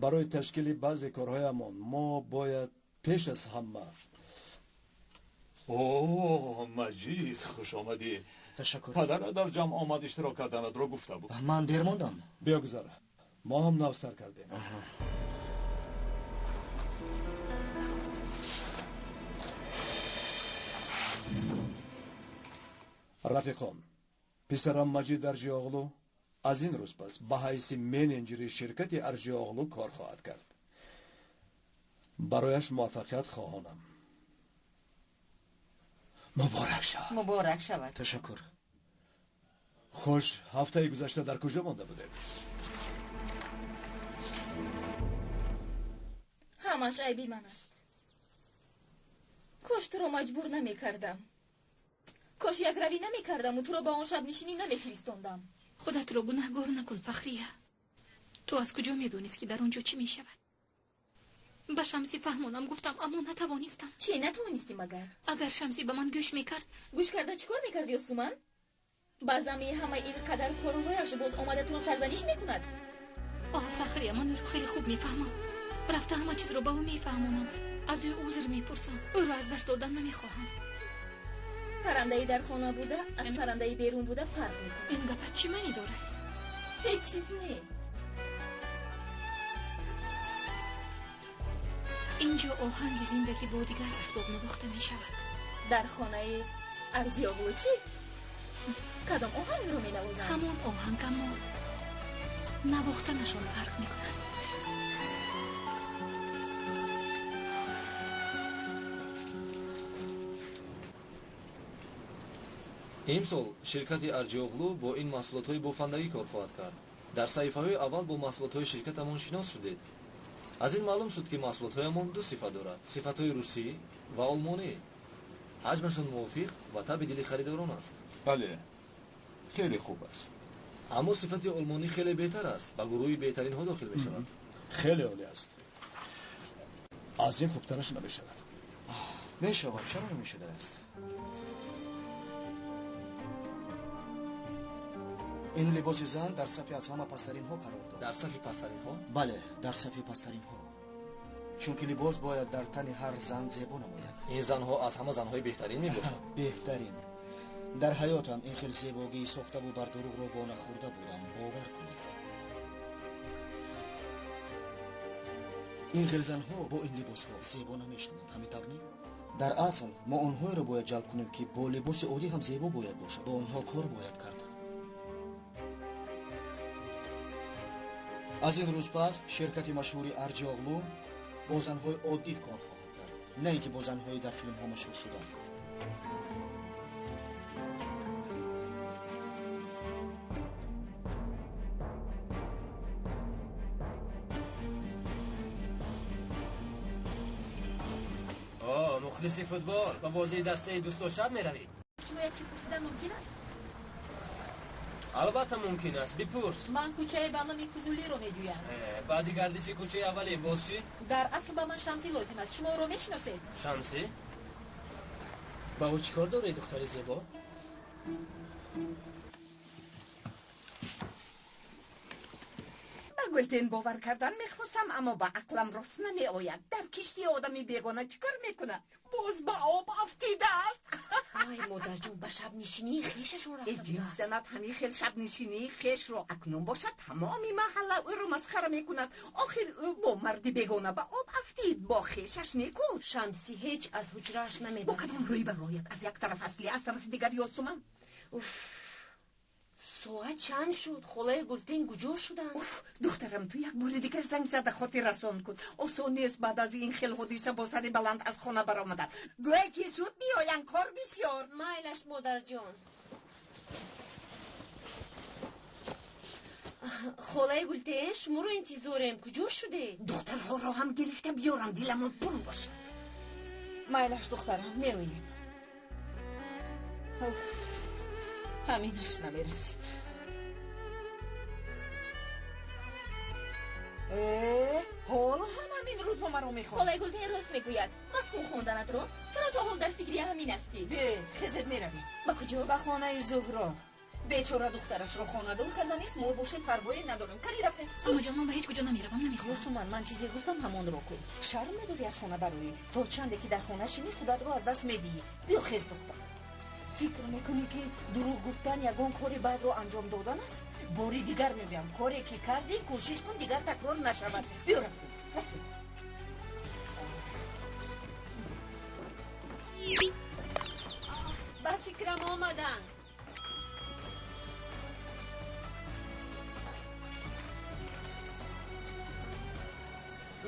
Барои ташкили баъзе корҳоямон мо бояд пеш аз ҳама. О, Маҷид, хуш омадӣ. Ташаккур. Падарат дар ҷамъ омад иштирок карданатро гуфта буд. Ман дер мондам. Биё гузар, мо ҳам нав сар кардем. Рафиқон, писарам Маҷид Арҷиоғлу аз ин рӯз пас ба ҳайси менеҷери ширкати Арҷиоғлу кор хоҳад кард. Барояш муваффақият хоҳонам. Муборак шавад. Муборак шавад. Ташаккур. Хуш, ҳафтаи гузашта дар куҷо монда будем? Ҳамаш айби ман аст. Кош туро маҷбур намекардам. Кош якравӣ намекардаму туро ба он шабнишинӣ намефиристондам. Худатро гунаҳгор накун, Фахрия. Ту аз куҷо медонист, ки дар он ҷо чӣ мешавад? Ба Шамсӣ фаҳмонам гуфтам, аммо натавонистам. Чӣ натавонистӣ магар? Агар Шамсӣ ба ман гӯш мекард. Гӯш карда чӣ кор мекард, Ёсуман? Ба замми ҳамаи ин қадар корҳояш боз омада туро сарзаниш мекунад? Оҳ, Фахрия, ман ӯро хеле хуб мефаҳмам. Рафта ҳама чизро ба ӯ мефаҳмонам. Аз ӯ узр мепурсам. Ӯро аз даст додан намехоҳам. Паррандаи дар хона буда аз паррандаи берун буда фарқ мекунад. Ин гапат чӣ маънӣ дорад? Ҳеҷ чиз не. Инҷо оҳанги зиндагӣ бо дигар асбоб навохта мешавад. Дар хонаи Арҷиоғлу чӣ? Кадом оҳангро менавозанд? Ҳамон оҳанг, аммо навохтанашон фарқ мекунад. Имсол ширкати Арҷиоғлу бо ин маҳсулотҳои бофандагӣ кор хоҳад кард. Дар саҳифаҳои аввал бо маҳсулотҳои ширкатамон шинос шудед. Аз ин маълум шуд, ки маҳсулотҳоямон ду сифат дорад: сифатҳои русӣ ва олмонӣ. Ҳаҷмашон мувофиқ ва таби дили харидорон аст. Бале, хеле хуб аст. Аммо сифати олмонӣ хеле беҳтар аст, ба гурӯҳи беҳтаринҳо дохил мешавад. Хеле олӣ аст. Аз ин хубтараш намешавад. Мешавад, чаро намешудааст? Ин либоси зан дар сафи аз ҳама пасттаринҳо қарор дорад. Дар сафи пасттаринҳо? Бале, дар сафи пасттаринҳо. Чунки либос бояд дар тани ҳар зан зебо намояд. Ин занҳо аз ҳама занҳои беҳтарин мебошанд. Беҳтарин. Дар ҳаётам ин хел зебогии сохтаву бардурӯғро вонахӯрда будам, бовар кунед. Ин хел занҳо бо ин либосҳо зебо намешаванд, ҳамин тавр не? Дар асл мо онҳоеро бояд ҷалб кунем, ки бо либоси оддӣ ҳам зебо бояд бошад. Бо онҳо кор бояд кард. Аз ин рӯз пас ширкати машҳури Арҷиоғлу бо занҳои оддӣ кор хоҳад кард, на ин ки бо занҳои дар филмҳо машҳур шуда. О, мухлиси футбол, ба бозии дастаи дӯстдоштаат меравӣ? Шумо як чиз пурсидан мумкин аст? Албатта мумкин аст, бипурс. Ман кӯчаи ба номи Фузулиро меҷӯям. Баъди гардиши кӯчаи аввале боз чӣ? Дар асл ба ман Шамсӣ лозим аст. Шумо ӯро мешиносед? Шамсӣ? Ба ӯ чӣ кор доред, духтари зебо? Ба Гултен бовар кардан мехостам, аммо ба ақлам рост намеояд. Дар киштии одами бегона чӣ кор мекунад? Боз ба об афтидааст. Ай, модарҷон, ба шабнишинии хешашон рафта будааст. Занат ҳамин хел шабнишинии хешро акнун бошад тамоми маҳалла ӯро масхара мекунад. Охир ӯ бо марди бегона ба об афтид, бо хешаш неку. Шамсӣ ҳеҷ аз ҳуҷрааш намебарояд. Бо кадом рӯй барояд? Аз як тараф Асли, аз тарафи дигар Ёсуман. Уф, соат чанд шуд? Холаи Гултен куҷо шуданд? Уф, духтарам, ту як бори дигар занг зада хотиррасон кун. Осон нест баъд аз ин хел ҳодиса бо сари баланд аз хона баромадан. Гӯе ки зуд биёянд, кор бисёр. Майлаш, модарҷон. Холаи Гултен, шуморо интизорем. Куҷо шудед? Духтарҳоро ҳам гирифта биёрам, диламон пур бошад. Майлаш, духтарам, меоем. Ҳаминаш намерасид. Ҳоло ҳам ҳамин рӯзномаро мехонам. Холаи Гултен рост мегӯяд. Бас кун хонданатро. Чаро то ҳол дар фикри ҳамин ҳастӣ? Бе, хезед меравем. Ба куҷо? Ба хонаи Зуҳро. Бечора духтарашро хонадор карданист, мо бошем парвое надорем. Кани рафтем. Амаҷон, ман ба ҳеҷ куҷо намеравам, намехоҳам. Ёсуман, ман чизе гуфтам, ҳамонро кун. Шарм медорӣ аз хона бароӣ. То чанде ки дар хона шинӣ, худатро аз даст медиҳӣ. Биё хез, духтар. Фикр мекунӣ, ки дурӯғ гуфтан ягон кори бадро анҷом додан аст? Бори дигар мегӯям, коре ки кардӣ, кӯшиш кун дигар такрор нашавад. Биё рафтем, рафтем. Ба фикрам омаданд.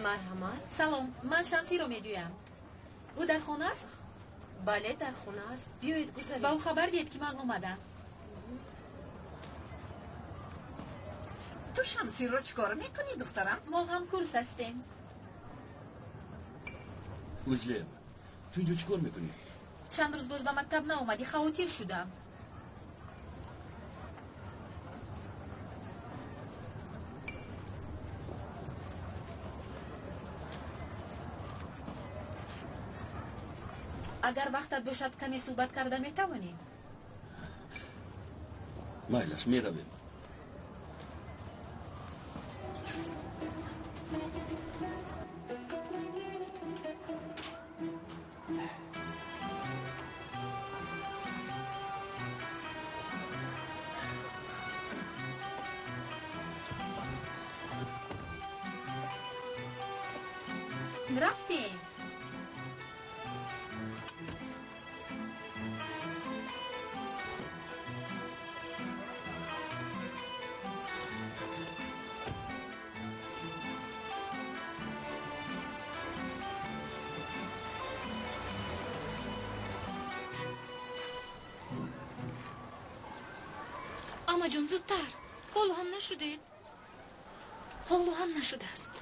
Марҳамат. Салом, ман Шамсиро меҷӯям. Ӯ дар хона аст? Бале, дар хона аст. Биёед, гузаред. Ба ӯ хабар диҳед, ки ман омадам. Ту Шамсиро чӣ кор мекунӣ, духтарам? Мо ҳам курс ҳастем. Узлем, ту инҷо чӣ кор мекунӣ? Чанд рӯз боз ба мактаб наомадӣ, хавотир шудам. Агар вақтат бошад, каме суҳбат карда метавонем. Майлаш, меравем. Рафтем. Амаҷон, зудтар. Ҳоло ҳам нашудед? Ҳоло ҳам нашудааст.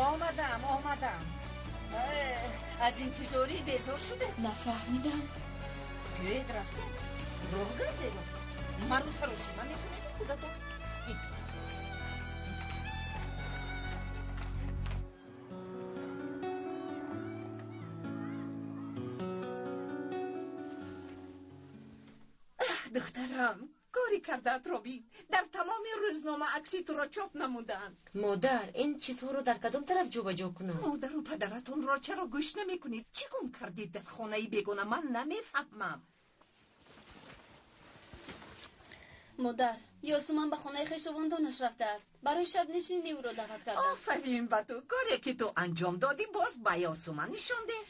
Омадам, омадам. Аз интизорӣ безор шуда? Нафаҳмидам. Биёед, рафтем. Роҳ гардед. Маро саросима мекунед худатон. Духтарам, кори кардаатро бин. Дар тамоми рӯзнома акси туро чоп намуданд. Модар, ин чизҳоро дар кадом тараф ҷобаҷо кунам? Модару падаратонро чаро гӯш намекунед? Чӣ гум кардед дар хонаи бегона? Ман намефаҳмам. Модар, Ёсуман ба хонаи хешовандонаш рафтааст. Барои шабнишинӣ ӯро даъват кардам. Офарин ба ту. Коре ки ту анҷом додӣ, боз ба Ёсуман нишон деҳ.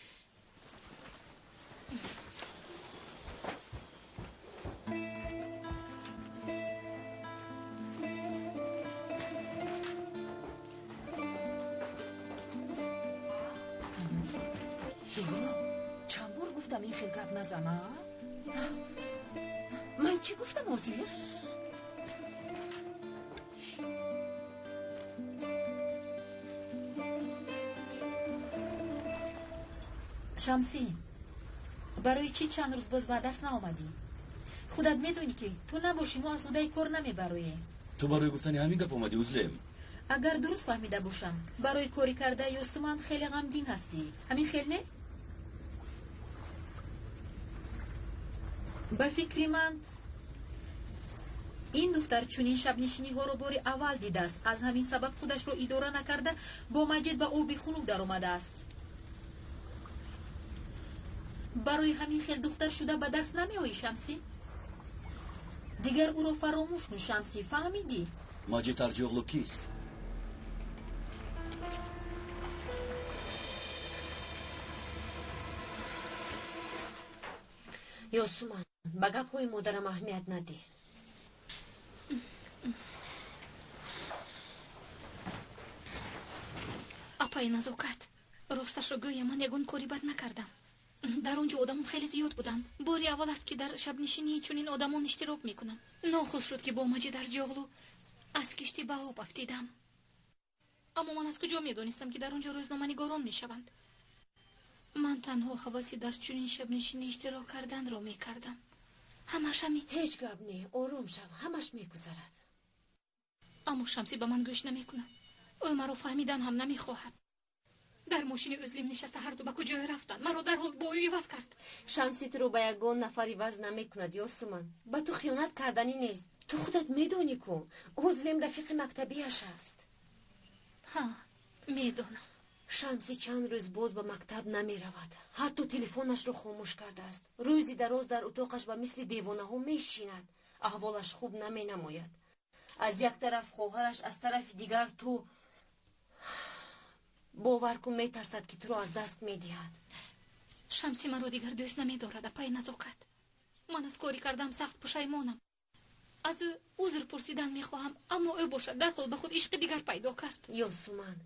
Зуҳро, чанд бор гуфтам ин хел гап назан, а? Ман чӣ гуфтам ҳозир? Шамсӣ, барои чӣ чанд рӯз боз ба дарс наомадӣ? Худат медонӣ, ки ту набошӣ, мо аз ҳудаи кор намебароем. Ту барои гуфтани ҳамин гап омадӣ, Узлем? Агар дуруст фаҳмида бошам, барои кори кардаи Ёсуман хеле ғамгин ҳастӣ. Ҳамин хел не? Ба фикри ман, ин духтар чунин шабнишиниҳоро бори аввал дидааст. Аз ҳамин сабаб худашро идора накарда бо Маҷид ба оби хунук даромадааст. Барои ҳамин хел духтар шуда ба дарс намеоӣ, Шамсӣ? Дигар ӯро фаромӯш кун, Шамсӣ, фаҳмидӣ? Маҷид Арҷиоғлу кист? Ёсуман, ба гапҳои модарам аҳамият надиҳ. Апаи Назокат, росташро гӯям, ман ягон кори бад накардам. Дар он ҷо одамон хеле зиёд буданд. Бори аввал аст, ки дар шабнишинии чунин одамон иштирок мекунам. Нохуш шуд, ки бо Маҷид Арҷиоғлу аз киштӣ ба об афтидам. Аммо ман аз куҷо медонистам, ки дар он ҷо рӯзноманигорон мешаванд? Ман танҳо ҳаваси дар чунин шабнишинӣ иштирок карданро мекардам. Ҳамаш ҳамин. Ҳеҷ гап не, ором шав, ҳамаш мегузарад. Аммо Шамсӣ ба ман гӯш намекунад. Ӯ маро фаҳмидан ҳам намехоҳад. Дар мошини Ӯзлим нишаста ҳарду ба куҷое рафтанд. Маро дарҳол бо ӯ иваз кард. Шамсӣ туро ба ягон нафар иваз намекунад, Ёсуман. Ба ту хиёнат карданӣ нест. Ту худат медонӣ ку, Ӯзлим рафиқи мактабиаш аст. Ҳа, медонам. Шамсӣ чанд рӯз боз ба мактаб намеравад. Ҳатто телефонашро хомӯш кардааст. Рӯзи дароз дар утоқаш ба мисли девонаҳо мешинад. Аҳволаш хуб наменамояд. Аз як тараф хоҳараш, аз тарафи дигар ту. Бовар кун, метарсад, ки туро аз даст медиҳад. Шамсӣ маро дигар дӯст намедорад, апаи Назокат. Ман аз кори кардам сахт пушаймонам. Аз ӯ узр пурсидан мехоҳам, аммо ӯ бошад дарҳол ба худ ишқи дигар пайдо кард. Ёсуман,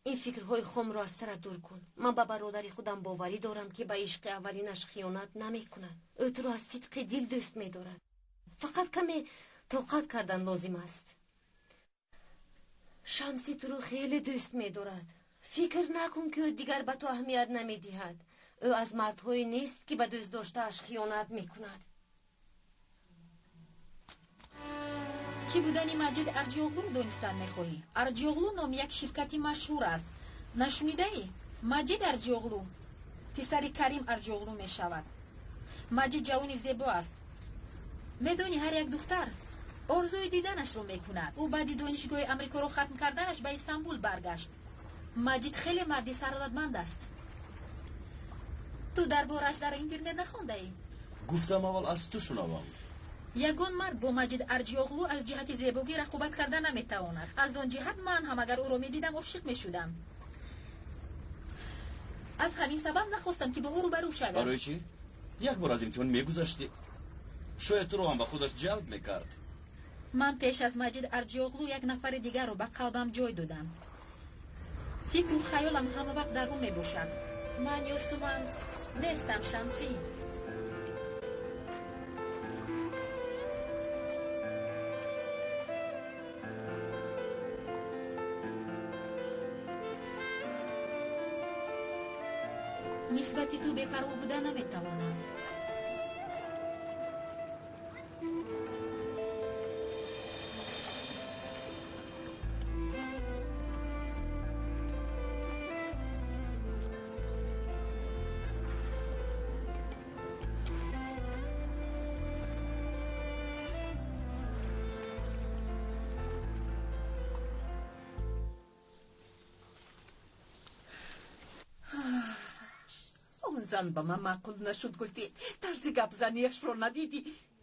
ин фикрҳои хомро аз сарат дур кун. Ман ба бародари худам боварӣ дорам, ки ба ишқи аввалинаш хиёнат намекунад. Ӯ туро аз сидқи дил дӯст медорад. Фақат каме тоқат кардан лозим аст. Шамсӣ туро хеле дӯст медорад. Фикр накун, ки ӯ дигар ба ту аҳамият намедиҳад. Ӯ аз мардҳое нест, ки ба дӯстдоштааш хиёнат мекунад. Кӣ будани Маҷид Арҷиоғлуро донистан мехоҳӣ? Арҷиоғлу номи як ширкати машҳур аст. Нашунидаӣ? Маҷид Арҷиоғлу писари Карим Арҷиоғлу мешавад. Маҷид ҷавони зебо аст. Медонӣ, ҳар як духтар орзуи диданашро мекунад. Ӯ баъди донишгоҳи Амрикоро хатм карданаш ба Истанбул баргашт. Маҷид хеле марди сарватманд аст. Ту дар борааш дар интернет нахондаӣ? Гуфтам, аввал аз ту шунавам. Ягон мард бо Маҷид Арҷиоғлу аз ҷиҳати зебогӣ рақобат карда наметавонад. Аз он ҷиҳат ман ҳам агар ӯро медидам, ошиқ мешудам. Аз ҳамин сабаб нахостам, ки бо ӯ рӯбарӯ шавам. Барои чӣ? Як бор аз имтиҳон мегузаштӣ, шояд туро ҳам ба худаш ҷалб мекард. Ман пеш аз Маҷид Арҷиоғлу як нафари дигарро ба қалбам ҷой додам. Фикру хаёлам ҳама вақт дар ӯ мебошад. Ман Ёсуман нестам, Шамсӣ. Нисбати ту бепарво буда наметавонам. Зан ба ман маъқул нашуд, Гултин. Тарзи гапзанияшро надидӣ?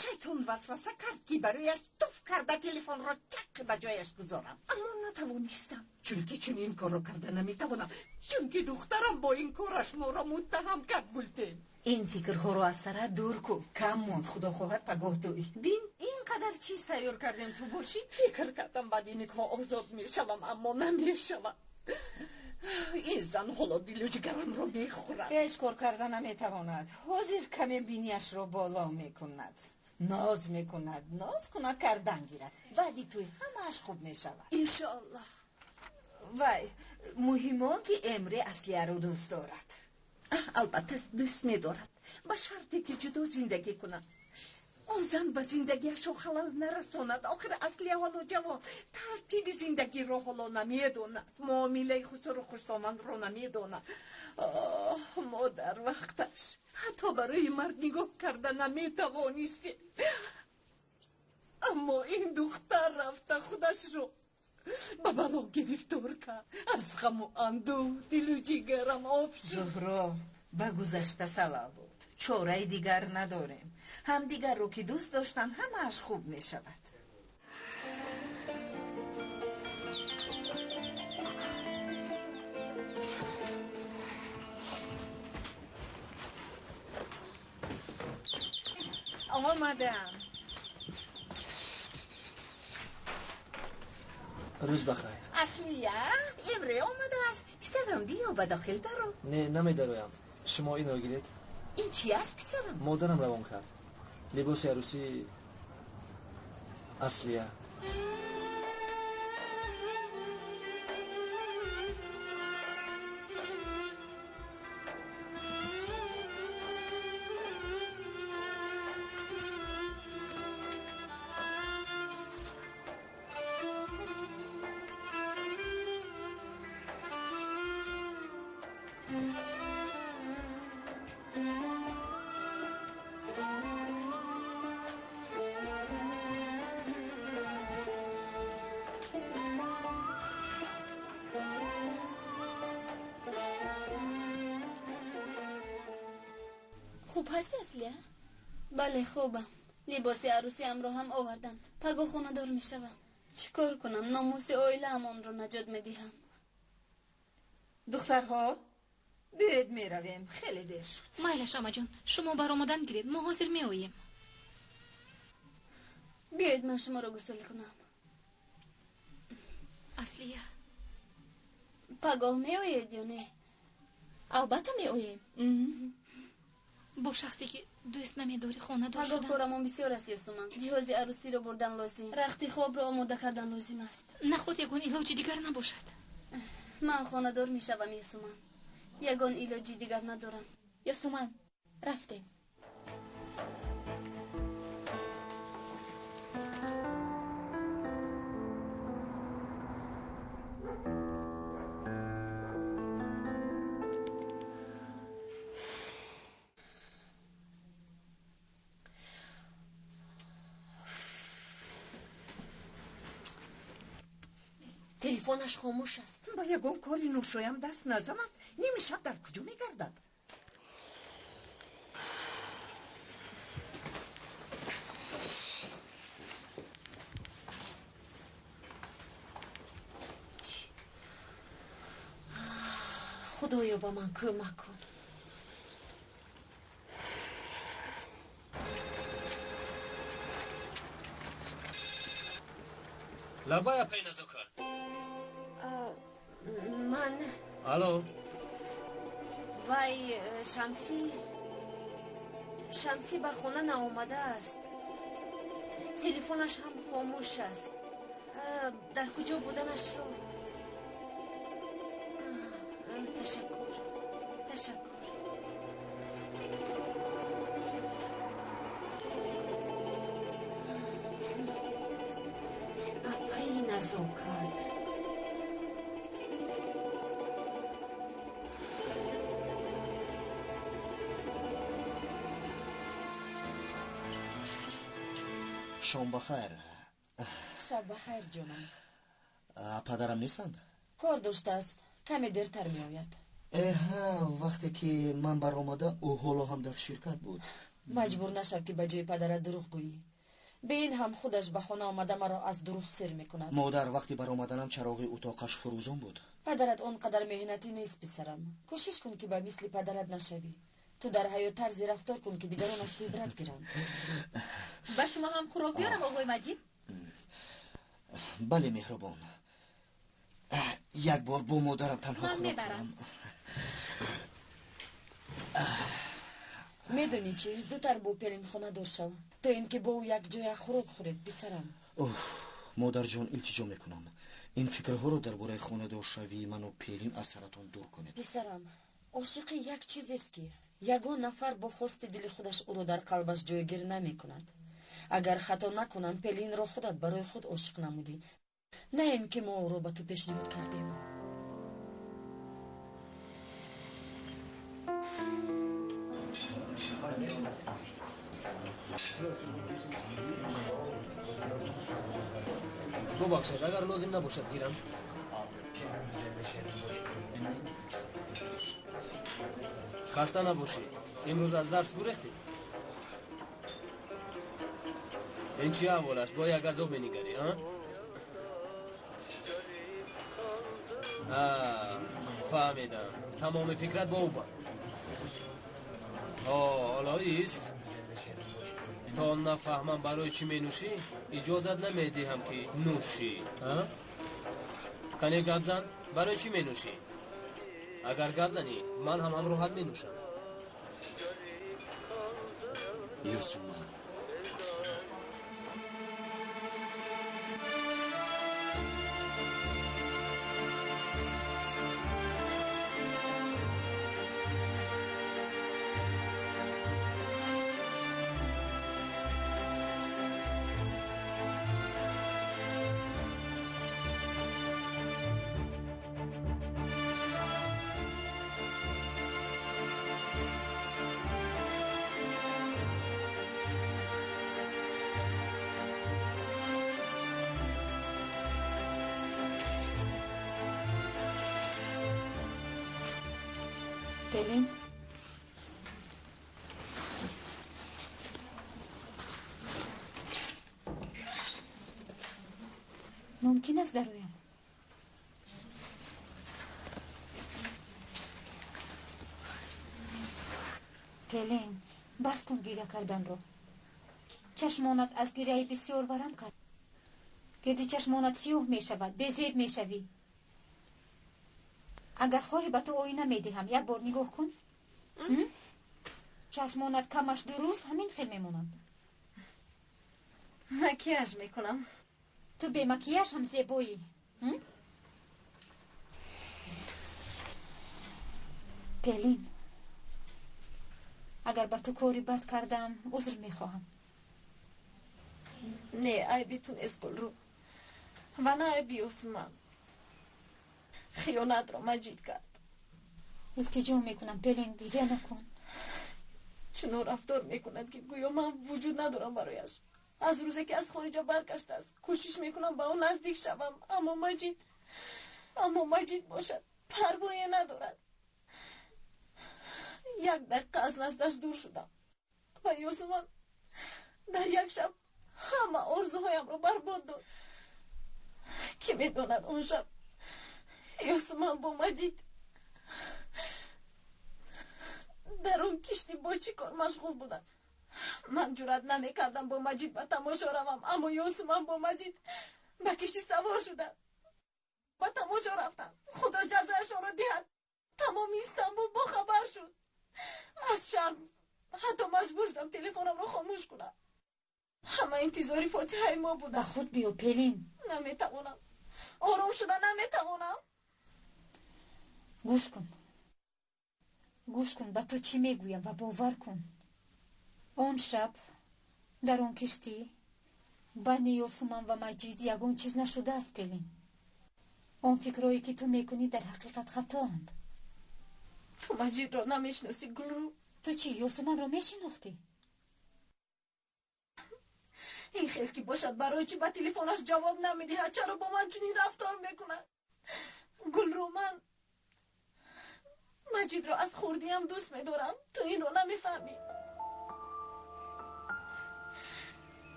Шайтон васваса кард, ки барояш туф карда телефонро чаққи ба ҷояш гузорам, аммо натавонистам, чунки чунин корро карда наметавонам, чунки духтарам бо ин кораш моро муттаҳам кард. Гултин, ин фикрҳоро аз сарат дур кун. Кам монд, худо хоҳад, пагоҳ туй. Бин, ин қадар чиз тайёр кардем, ту бошӣ. Фикр кардам, баъди никоҳ озод мешавам, аммо намешавам. Ин зан ҳоло дилу ҷигарамро мехӯрад. Ҳеҷ кор карда наметавонад. Ҳозир каме бинияшро боло мекунад, ноз мекунад, ноз кунад, кардан гирад. Баъди туй ҳамааш хуб мешавад. Иншоаллоҳ. Вай, муҳим он, ки Эмре Аслияро дӯст дорад. Албатта дӯст медорад, ба шарте ки ҷудо зиндагӣ кунад. Он зан ба зиндагиашо халал нарасонад. Охир Аслия ҳоло ҷавон, тартиби зиндагиро ҳоло намедонад, муомилаи хусуру хушомадро намедонад. Оҳ, мо дар вақташ ҳатто барои мард нигоҳ карда наметавонистем, аммо ин духтар рафта худашро ба бало гирифтор кард. Аз ғаму андӯҳ дилу ҷигарам об шуд. Зуҳро, ба гузашта салавот. Чораи дигар надорем. Ҳамдигарро ки дӯст доштанд, ҳамааш хуб мешавад. Омадам. Рӯз бахайр. Аслия, Эмре омадааст. Писарам, биё, ба дохил даро. Не, намедароям. Шумо инро гиред. Ин чӣ аст, писарам? Модарам равон кард. Либоси арӯсии Аслия. Хуб ҳасти, Аслия? Бале, хубам. Либоси арӯсиамро ҳам оварданд. Пагоҳ хонадор мешавам. Чӣ кор кунам? Номуси оилаам онро наҷот медиҳам. Духтарҳо, биёед меравем, хеле дер шуд. Майлаш, амаҷон, шумо баромадан гиред, мо ҳозир меоем. Биёед ман шуморо гусул кунам. Аслия, пагоҳ меоед ё не? Албатта меоем. Бо шахсе ки дӯст намедорӣ хонадор Пагоҳ шудан. корамон бисёр аст, Ёсуман. Ҷиҳози арӯсиро бурдан лозим, рахти хобро омода кардан лозим аст. Наход ягон илоҷи дигар набошад? Ман хонадор мешавам, Ёсуман. Ягон илоҷи дигар надорам. Ёсуман, рафтем. Телефонаш хомӯш аст. Ба ягон кори ношоям даст назанад. Ними шаб дар куҷо мегардад? Худоё, ба ман кӯмак кун. Лабай, апай Назокат. Ман Алло. Вай, Шамсӣ, Шамсӣ ба хона наомадааст, телефонаш ҳам хомӯш аст. Дар куҷо буданашро. Ташаккур, ташаккур. Апаи Назокат. Шом бахайр. Шаб бахайр, ҷонам. Падарам нестанд? Кор доштааст, каме дертар меояд. Эҳа, вақте ки ман баромадам, ӯ ҳоло ҳам дар ширкат буд. Маҷбур нашав, ки ба ҷои падарат дурӯғ гӯӣ. Бе ин ҳам худаш ба хона омада маро аз дурӯғ сер мекунад. Модар, вақти баромаданам чароғи утоқаш фурӯзон буд. Падарат он қадар меҳнатӣ нест, писарам. Кӯшиш кун, ки ба мисли падарат нашавӣ. Ту дар ҳаёт тарзе рафтор кун, ки дигарон аз ту ибрат гиранд. Ба шумо ҳам хӯрок биёрам, оғои Маҷид? Бале, меҳрубон, як бор бо модарам танҳо Ман хӯрок мебарам. хӯрам. Медонӣ чӣ? Зудтар бо Пелин хонадор шав, то ин ки бо ӯ якҷоя хӯрок хӯред, писарам. Уф, модарҷон, илтиҷо мекунам, ин фикрҳоро дар бораи хонадоршавии ману Пелин аз саратон дур кунед. Писарам, ошиқӣ як чизест, ки ягон нафар бо хости дили худаш ӯро дар қалбаш ҷойгир намекунад. Агар хато накунам, Пелинро худат барои худ ошиқ намудӣ, на ин ки мо ӯро ба ту пешниҳод кардем. Бубахшед, агар лозим набошад, гирам. Хаста набошӣ, имрӯз аз дарс гурехтӣ. Ин чӣ аҳвол аст? Бо як азоб менигарӣ, а? Фаҳмидам, тамоми фикрат бо ӯ банд. Ҳоло ист, то нафаҳмам барои чӣ менӯшӣ, иҷозат намедиҳам, ки нӯшӣ. Кане гап зан, барои чӣ менӯшӣ? Агар гап занӣ, ман ҳам ҳамроҳат менӯшам. Ёсуман. Пелин, мумкин аст дароям? Пелин, бас кун гиря карданро. Чашмонат аз гиряи бисёр варам кард. Гирди чашмонат сиёҳ мешавад, безеб мешавӣ. Агар хоҳӣ ба ту оина медиҳам, як бор нигоҳ кун. Чашмонат камаш 2 рӯз ҳамин хел мемонанд. Макияж мекунам. Ту бемакияж ҳам зебоӣ. Пелин, агар ба ту кори бад кардам, узр мехоҳам. Не, айби ту нест, Гулрӯ, ва на айби Усман. Хиёнатро Маҷид кард. Илтиҷо мекунам, Пелин, гиря накун. Чунон рафтор мекунад, ки гӯё ман вуҷуд надорам барояш. Аз рӯзе ки аз хориҷа баргаштааст, кӯшиш мекунам ба ӯ наздик шавам, аммо Маҷид бошад, парвое надорад. 1 дақиқа аз наздаш дур шудам ва Ёсуман дар як шаб ҳама орзуҳоямро барбод дод. Кӣ медонад он шаб Ёсуман бо Маҷид дар он киштӣ бо чӣ кор машғул буданд. Ман ҷуръат намекардам бо Маҷид ба тамошо равам, аммо Ёсуман бо Маҷид ба киштӣ савор шуданд, ба тамошо рафтанд. Худо ҷазояшонро диҳад. Тамоми Истанбул бохабар шуд. Аз шарм ҳатто маҷбур шудам телефонамро хомӯш кунам. Ҳама интизори фотиҳаи мо буданд. Ба худ биё, Пелин. Наметавонам, ором шуда наметавонам. Гӯш кун, гӯш кун, ба ту чӣ мегӯям ва бовар кун. Он шаб дар он киштӣ байни Ёсуман ва Маҷид ягон чиз нашудааст, Пелин. Он фикрҳое ки ту мекунӣ дар ҳақиқат хатоанд. Ту Маҷидро намешиносӣ, Гулрӯ. Ту чӣ, Ёсуманро мешинохтӣ? Ин хел ки бошад, барои чӣ ба телефонаш ҷавоб намедиҳад? Чаро бо ман чунин рафтор мекунад? Гулрӯ, ман Маҷидро аз хурдиам дӯст медорам. Ту инро намефаҳмӣ.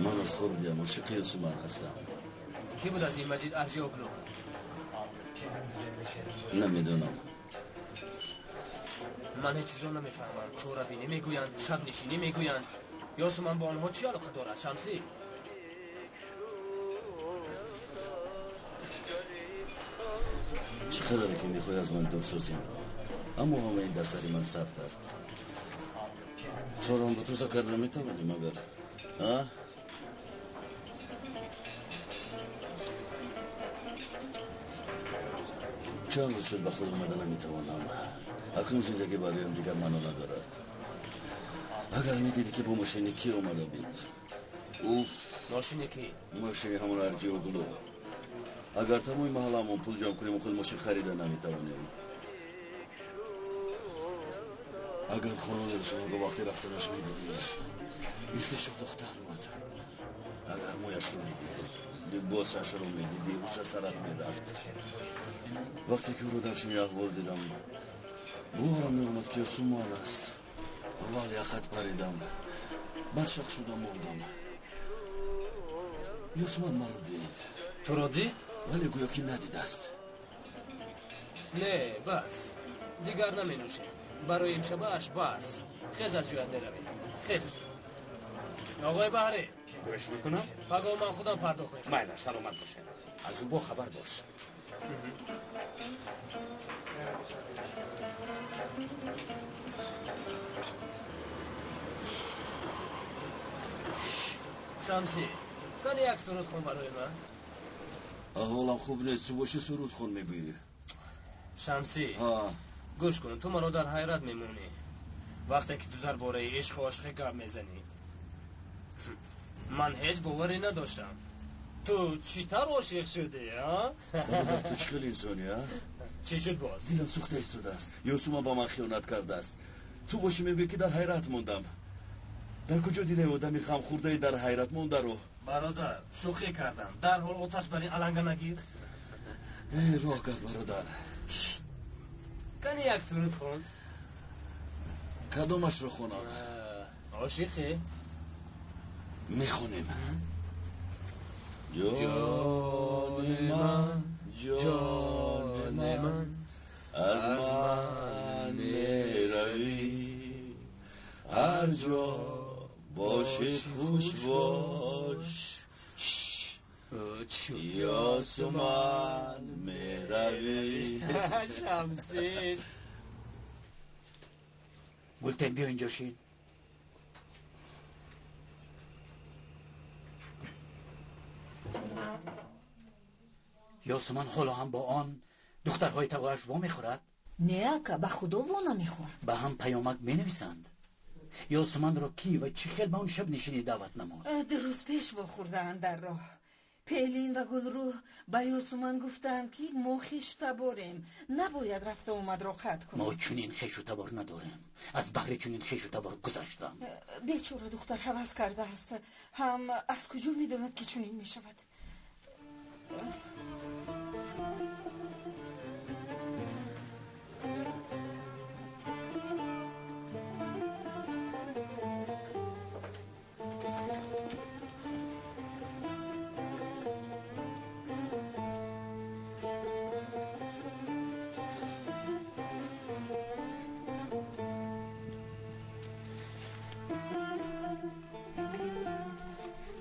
Ман аз хурдиам ошиқи Ёсуман ҳастам. Кӣ буд аз ин Маҷид Арҷиоглу? Намедонам. Ман ҳеҷ чизро намефаҳмам. Чорабинӣ мегӯянд, шабнишинӣ мегӯянд. Ёсуман бо онҳо чӣ алоқа дорад, Шамсӣ? Чӣ қадаре ки мехоҳӣ аз ман дур созӣ инро, аммо ҳама ин дар сари ман сабт аст. Чорам бутуза карда метавонӣ магар? А? Чанд рӯз шуд ба худ омада наметавонам. Акнун зиндагӣ бароям дигар маъно надорад. Агар медидӣ ки бо мошини кӣ омада буд. Уф! Мошини кӣ? Мошини ҳамон Арҷиоглу. Агар тамоми маҳалламон пул ҷамъ кунем, худ мошин харида наметавонем. Агар хонадор шуморо вақти рафтанаш медидӣ, мисли шоҳдухтар буд. Агар мӯяшро медидӣ, либосашро медидӣ, ҳуша сарат мерафт. Вақте ки ӯро дар чунин аҳвол дидам, боварам меомад ки Ёсуман аст. Вале ақад паридам, бадшах шуда мондам. Ёсуман маро дид. Туро дид? Вале гӯё ки надидааст. Не, бас, дигар наменӯшем. Барои имшабааш бас. Хез аз ҷоят меравем. Хез. Оғои Баҳрӣ. Гӯш мекунам? Пагоҳ ман худам пардохт мекунам. Майла, саломат бошед. Аз ӯ бо хабар бош. Шамсӣ, кани як суруд хон барои ман. Аҳволам хуб нест, ту боши суруд хон мегӯӣ. Шамсӣ, гӯш кун, ту маро дар ҳайрат мемонӣ. Вақте ки ту дар бораи ишқу ошиқӣ гап мезанӣ. Ман ҳеҷ боварӣ надоштам. Ту чӣ тавр ошиқ шудӣ, а? Бародар, ту чӣ хел инсонӣ, а? Чӣ шуд боз? Дилам сӯхта истодааст. Ёсуман ба ман хиёнат кардааст. Ту боши мегӯӣ ки дар ҳайрат мондам. Дар куҷо дидаи одами ғамхӯрдаи дар ҳайрат мондаро? Бародар, шӯхӣ кардам. Дарҳол оташ бар ин аланга нагир. Эй, роҳ кард, бародар. Кани як суруд хон. Кадомашро хонам? Ошиқӣ. Мехонем. Ҷони ман, ҷони ман, аз ман меравӣ. Ҳар ҷо бошӣ хуш бош. Ёсуман меравӣ. Шамсӣ. Гултен, биё инҷо шин. Ёсуман ҳоло ҳам бо он духтарҳои тағояш во мехӯрад? Не, ака, ба худо во намехӯрад. Ба ҳам паёмак менависанд. Ёсуманро кӣ ва чӣ хел ба он шабнишинӣ даъват намуд? Ду рӯз пеш вохӯрдаанд дар роҳ. Пелин ва Гулрӯҳ ба Ёсуман гуфтанд, ки мо хешу таборем, набояд рафта омадро қатъ кунем. Мо чунин хешу табор надорем. Аз баҳри чунин хешу табор гузаштам. Бечора духтар ҳавас кардааст. Ҳам аз куҷо медонад, ки чунин мешавад?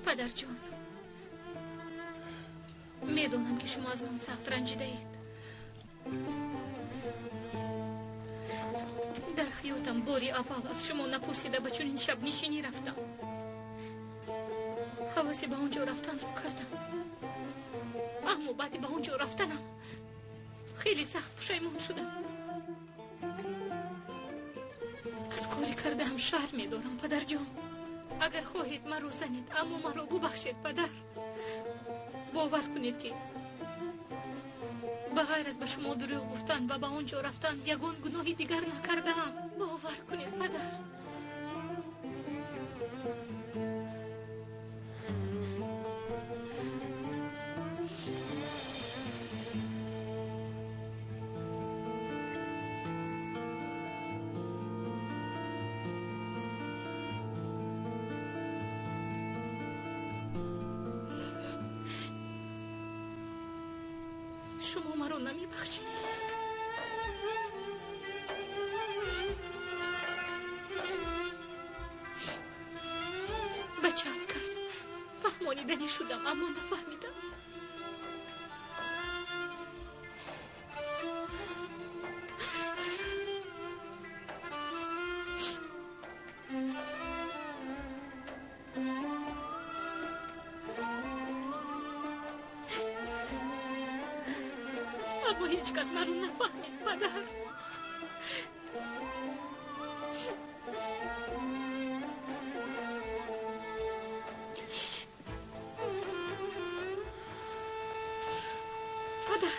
Падарҷон, медонам, ки шумо аз ман сахт ранҷидаед. Дар ҳаётам бори аввал аз шумо напурсида ба чунин шабнишинӣ рафтам. Ҳавасе ба он ҷо рафтанро кардам, аммо баъди ба он ҷо рафтанам хеле сахт пушаймон шудам. Аз кори кардаам шарм медорам, падарҷон. Агар хоҳед маро занед, аммо маро бубахшед, падар. Бовар кунед, ки ба ғайр аз ба шумо дурӯғ гуфтан ва ба он ҷо рафтан ягон гуноҳи дигар накардаам. Бовар кунед, падар. Шумо маро намебахшед. Ба чанд кас фаҳмониданӣ шудам, аммо нафаҳмидам. Аммо ҳеҷ кас маро нафаҳмид, падар. Падар,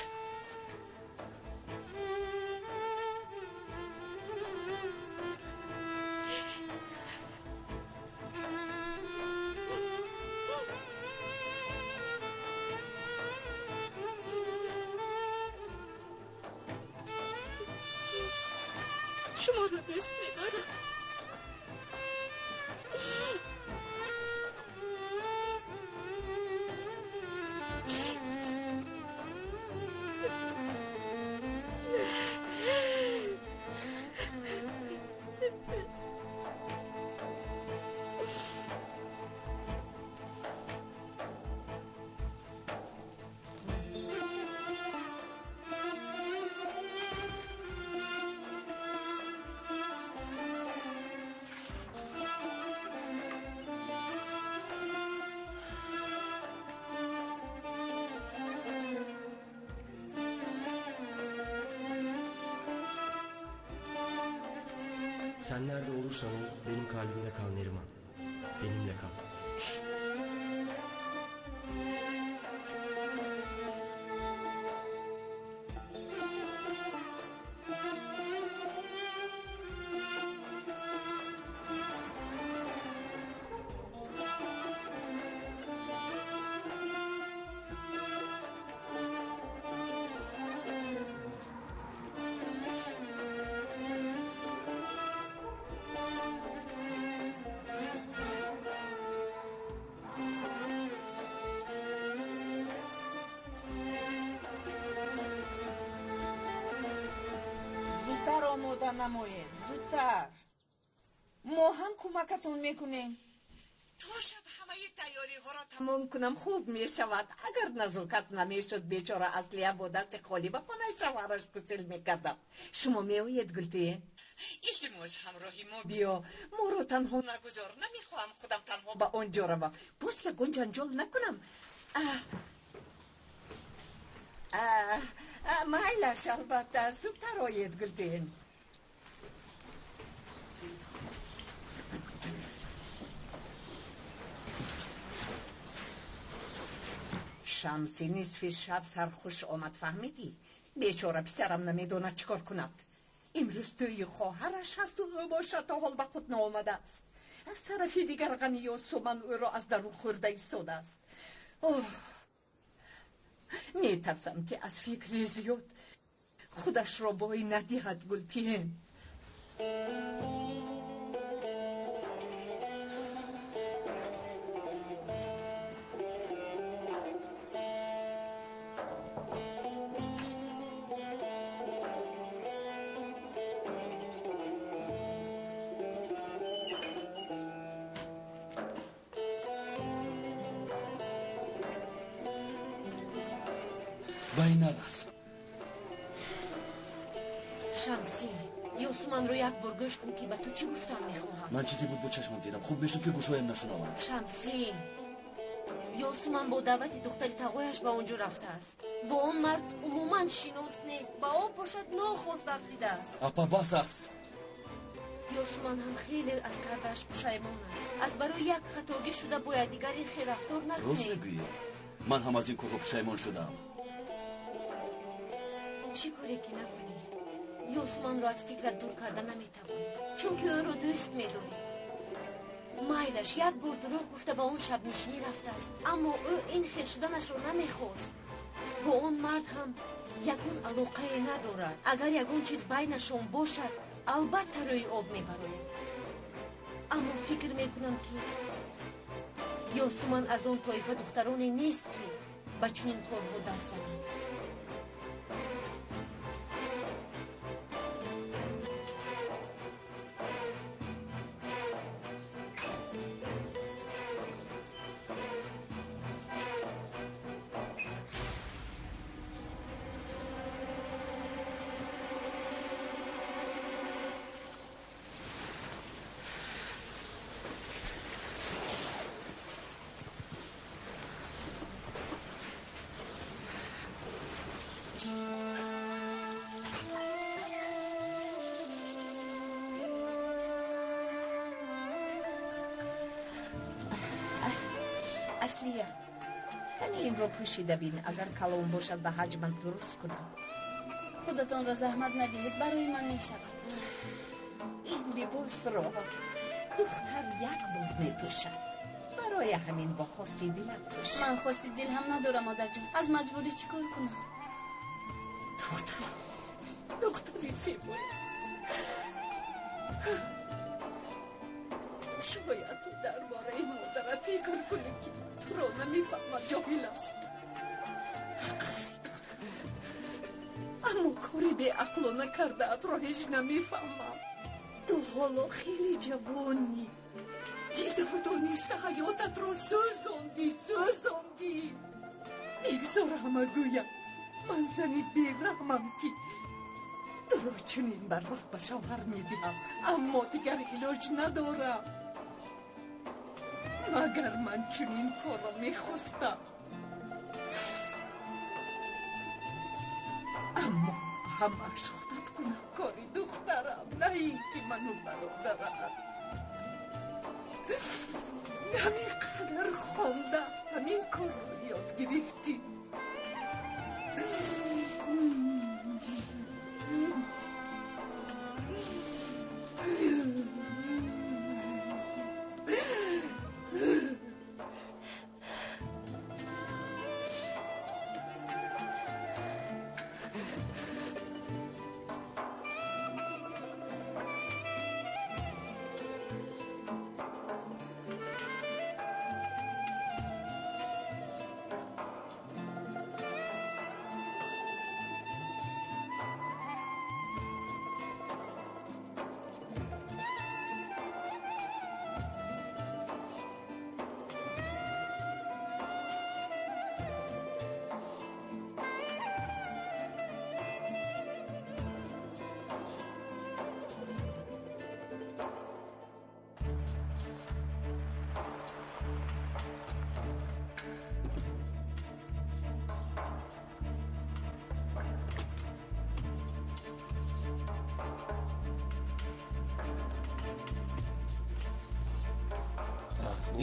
шуморо дӯст медорам. Sen nerede olursan ol benim kalbimde kal Neriman. Benimle kal. Зудтар омода намоед, зудтар. Мо ҳам кӯмакатон мекунем. То шаб ҳамаи тайёриҳоро тамом кунам, хуб мешавад. Агар назокат намешуд, бечора Аслия бо дасти холӣ ба хонаи шавҳараш гусел мекардам. Шумо меоед, Гултин? Илтимос, ҳамроҳи мо биё. Моро танҳо нагузор. Намехоҳам худам танҳо ба он ҷо равам. Боз ягон ҷанҷол накунам. Майлаш, албатта, зудтар оед, Гултин. Шамси нисфи шаб сархуш омад, фаҳмидӣ? Бечора писарам намедонад чӣ кор кунад. Имрӯз тӯйи хоҳараш ҳасту ӯ бошад то ҳол ба худ наомадааст. Аз тарафи дигар ғами Ёсуман ӯро аз дарун хӯрда истодааст. Оҳ, метарсам ки аз фикри зиёд худашро бой надиҳад, Гултин. Вай нарас. Шамсӣ, Ёсуманро як бор гӯш кун, ки ба ту чӣ гуфтан мехоҳад. Ман чизе буд бо чашмам дидам. Хуб мешуд, ки гӯшҳоям нашунаванд. Шамсӣ, Ёсуман бо даъвати духтари тағояш ба он ҷо рафтааст. Бо он мард умуман шинос нест, ба об бошад нохост афтидааст. Апа, бас аст. Ёсуман ҳам хеле аз кардааш пушаймон аст. Аз барои як хатогӣ шуда бояд дигар ин хел рафтор Рост накунем. мегӯӣ, ман ҳам аз ин корҳо пушаймон шудаам. Чӣ коре ки накунӣ, Ёсуманро аз фикрат дур карда наметавонӣ, чунки ӯро дӯст медорӣ. Майлаш, як бор дурӯғ гуфта ба он шабнишинӣ рафтааст, аммо ӯ ин хел шуданашро намехост. Бо он мард ҳам ягон алоқае надорад. Агар ягон чиз байнашон бошад, албатта рӯи об мебарояд. Аммо фикр мекунам, ки Ёсуман аз он тоифа духтароне нест, ки ба чунин корҳо даст занад. Аслия, кани инро пӯшида бин, агар калон бошад, ба ҳаҷмат дуруст кунам. Худатонро заҳмат надиҳед, барои ман мешавад. Ин либосро духтар як бор мепӯшад, барои ҳамин бо хости дилат пӯш. Ман хости дил ҳам надорам, модарҷон. Аз маҷбурӣ чӣ кор кунам? Духтарам, духтари зебоя, шояд ту дар бораи модарат фикр кунӣ, ки туро намефаҳмад, ҷоҳил аст. Ҳақ ҳасти, духтарам, аммо кори беақлона кардаатро ҳеҷ намефаҳмам. Ту ҳоло хеле ҷавонӣ, дидаву дониста ҳаётатро сӯзондӣ, сӯзондӣ. Бигзор ҳама гӯяд, ман зани бераҳмам, ки туро чунин барвақт ба шавҳар медиҳам, аммо дигар илоҷ надорам. Магар ман чунин корро мехостам? Аммо ҳамааш худат гунаҳкорӣ, духтарам. духтарам, на ин ки ману бародарам. Ҳамин қадар хонда, ҳамин корро ёд гирифтӣ.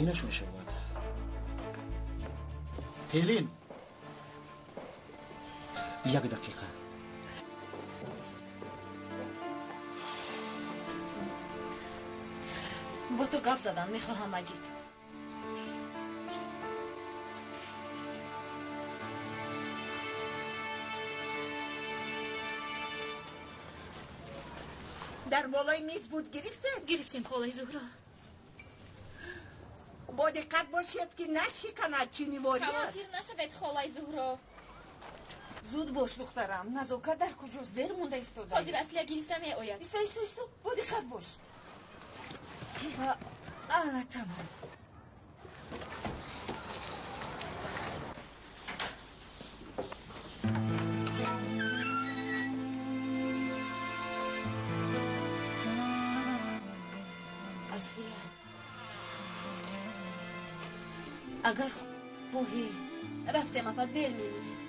Инаш мешавад. Пелин, як дақиқа. Бо ту гап задан мехоҳам, Маҷид. Дар болои миз буд, гирифтед? Гирифтем, холаи Зуҳро. Бо диққат бошед, ки нашиканад, чиниворӣ аст. Хавотир нашавед, холаи Зуҳро. Зуд бош, духтарам. Назокат дар куҷост? Дер монда истода. Ҳозир Аслия гирифта меояд. Исто, исто, исто, бо диққат бош. Ана, тамом. Аслия, агар хоҳӣ. Рафтем, апа, дер мемонем.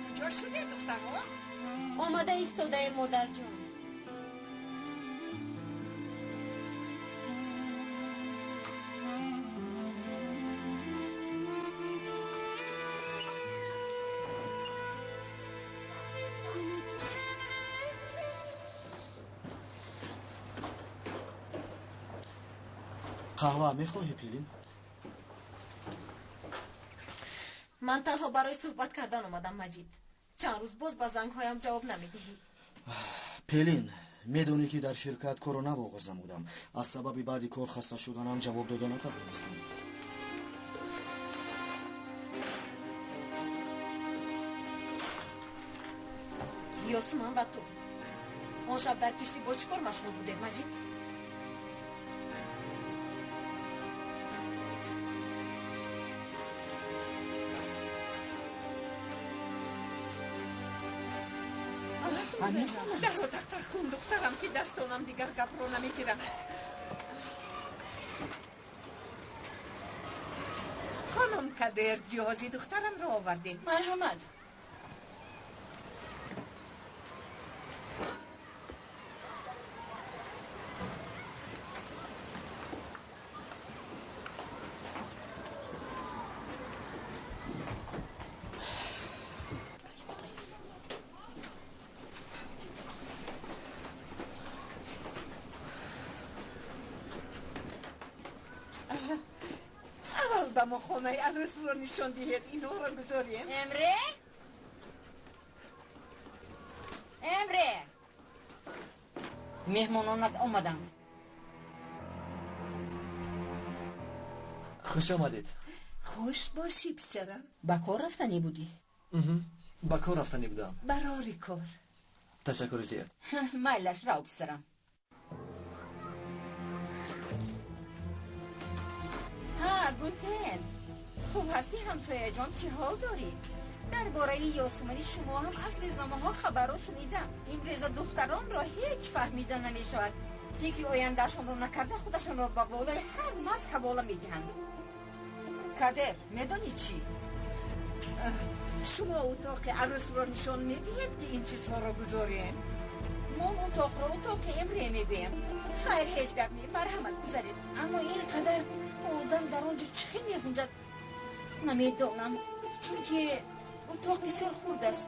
Куҷо шуде, духтаро? Омада истодаем, модарҷон. Қаҳва мехоҳӣ, Пелин? Ман танҳо барои суҳбат кардан омадам, Маҷид. Чанд рӯз боз ба зангҳоям ҷавоб намедиҳӣ. Пелин, медонӣ, ки дар ширкат корро нав оғоз намудам. Аз сабаби баъди кор хаста шуданам ҷавоб дода натавонистам. Ёсуман ва ту он шаб дар киштӣ бо чӣ кор машғул будед, Маҷид? Дарро тақтақ кун, духтарам, ки дастонам дигар гапро намегиранд. Хонум Кадер, ҷиҳози духтарамро овардем. Марҳамат. Аввал ба мо хонаи арӯсро нишон диҳед, инҳоро гузорем. Эмре? Эмре! Меҳмононат омаданд. Хуш омадед. Хуш бошӣ, писарам. Ба кор рафтанӣ будӣ? Ба кор рафтанӣ будам. Барори кор. Ташаккури зиёд. Майлаш, рав, писарам. Ҳа, Гунтен, хуб ҳастӣ, ҳамсояҷон? Чӣ ҳол дорӣ? Дар бораи Ёсумани шумо ҳам аз рӯзномаҳо хабарро шунидам. Имрӯза духтаронро ҳеҷ фаҳмида намешавад. Фикри ояндаашонро накарда, худашонро ба болои ҳар мард ҳавола медиҳанд. Кадер, медонӣ чӣ? Шумо утоқи арӯсро нишон медиҳед, ки ин чизҳоро гузорем? Мо он утоқро утоқи Эмре мегӯем. Хайр, ҳеҷ гап не, марҳамат, гузаред. Аммо ин қадар одам дар он ҷо чӣ хел мегунҷад, намедонам, чунки утоқ бисёр хурд аст.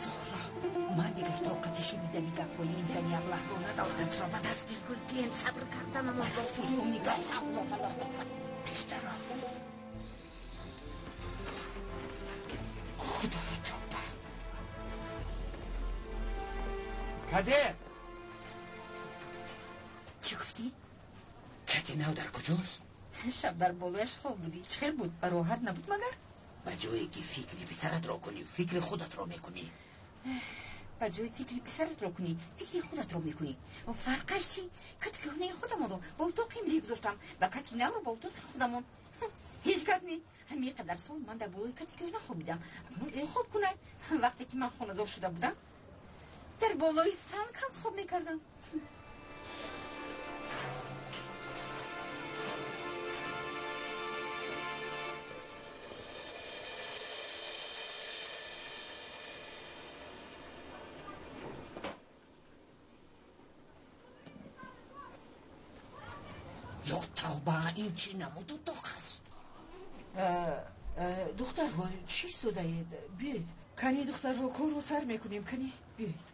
Зуҳро, ман дигар тоқати шунидани гапҳои ин зани аблаҳро надорам. Худатро ба даст гир, Гултен, сабр карданамон лозим. Ла ҳавла вала қувват. Пештаро. Худоё, тавба. Кадир! Чӣ гуфтӣ? Кати нав дар куҷост? Шаб дар болояш хоб будӣ. Чӣ хел буд? Ба роҳат набуд магар? Ба ҷое ки фикри писаратро кунӣ, фикри худатро мекунӣ. Ба ҷои фикри писаратро кунӣ, фикри худатро мекунӣ. Фарқаш чӣ? Кати кӯҳнаи худамонро ба утоқи Имре гузоштам, ба кати навро ба утоқи худамон. Ҳеҷ гап не. Ҳамин қадар сол ман дар болои кати кӯҳна хобидам. Акнун ӯ хоб кунад. Вақте ки ман хонадор шуда будам, дар болои санг ҳам хоб мекардам. Ё тавба, ин чӣ намуд утоқ аст? Духтарҳо, чӣ истодаед? Биёед, кани духтарҳо, корро сар мекунем, кани биёед.